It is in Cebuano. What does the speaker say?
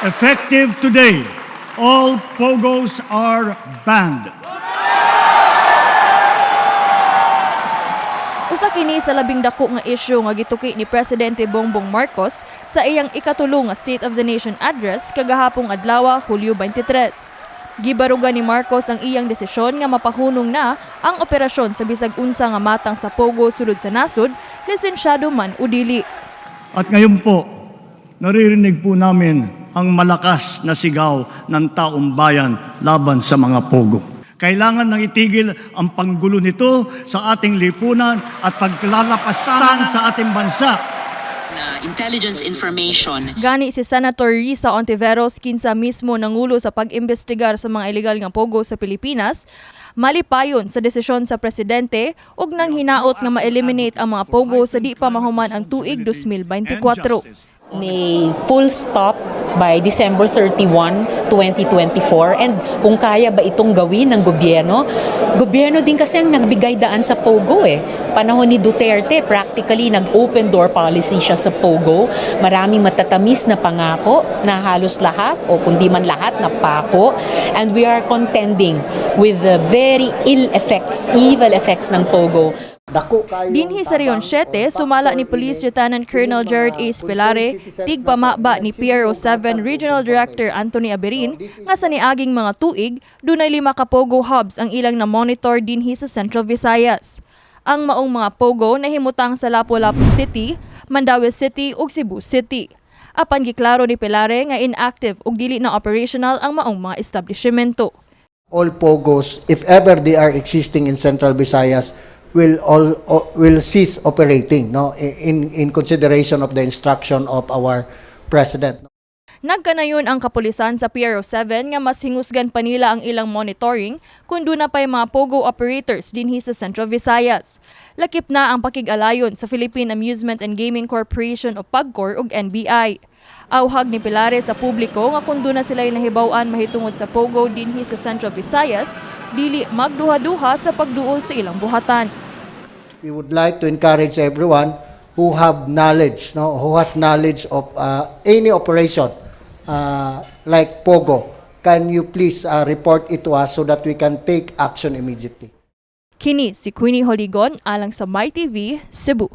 Effective today, all POGOs are banned. Usa kini sa labing dako nga isyu nga gituki ni Presidente Bongbong Marcos sa iyang ikatulo nga State of the Nation Address kagahapong adlaw, Hulyo 23. Gibarugan ni Marcos ang iyang desisyon nga mapahunong na ang operasyon sa bisag unsa nga matang sa POGO sulod sa nasod, lisensyado man o dili. At ngayon po, naririnig po namin ang malakas na sigaw ng taong bayan laban sa mga POGO. Kailangan nang itigil ang panggulo nito sa ating lipunan at paglalapastan sa ating bansa. Na intelligence information. Gani si Senator Risa Hontiveros, kinsa mismo nangulo sa pag-imbestigar sa mga ilegal nga POGO sa Pilipinas, malipayon sa desisyon sa presidente ug nang hinaot nga ma-eliminate ang mga POGO sa di pa mahuman ang tuig 2024. May full stop by December 31, 2024. And kung kaya ba itong gawin ng gobyerno? Gobyerno din kasi ang nagbigay daan sa POGO eh. Panahon ni Duterte, practically nag-open door policy siya sa POGO. Maraming matatamis na pangako na halos lahat o kundi man lahat na pako. And we are contending with the very ill effects, evil effects ng POGO. Dako kayong Dinhi sa Region tabang 7, o sumala ni factor Police ini Lieutenant Colonel kining Gerard mga A. Spilare, concerned citizens tigpamaba nato, ni nagsilbi og PRO7 hatag og Regional Director information. Anthony Aberin So, this is nga sa niaging mga tuig, dunay lima ka POGO hubs ang ilang na-monitor dinhi sa Central Visayas. Ang maong mga POGO nahimutang sa Lapu-Lapu City, Mandaue City ug Cebu City. Apan giklaro ni Pilare nga inactive ug dili na operational ang maong mga establishmento. All POGOs, if ever they are existing in Central Visayas, will cease operating, no, in consideration of the instruction of our president. Nagkanayon ang kapulisan sa PRO7 nga mas hingusgan pa nila ang ilang monitoring kung duna pa'y mga POGO operators dinhi sa Central Visayas. Lakip na ang pakig-alayon sa Philippine Amusement and Gaming Corporation o PAGCOR ug NBI. Awhag ni Pilare sa publiko nga kung duna sila'y nahibaw-an mahitungod sa POGO dinhi sa Central Visayas, dili magduha-duha sa pagduol sa ilang buhatan. We would like to encourage everyone who have knowledge, no, who has knowledge of any operation like POGO, can you please report it to us so that we can take action immediately. Kini si Queenie Holigon alang sa MyTV, Cebu.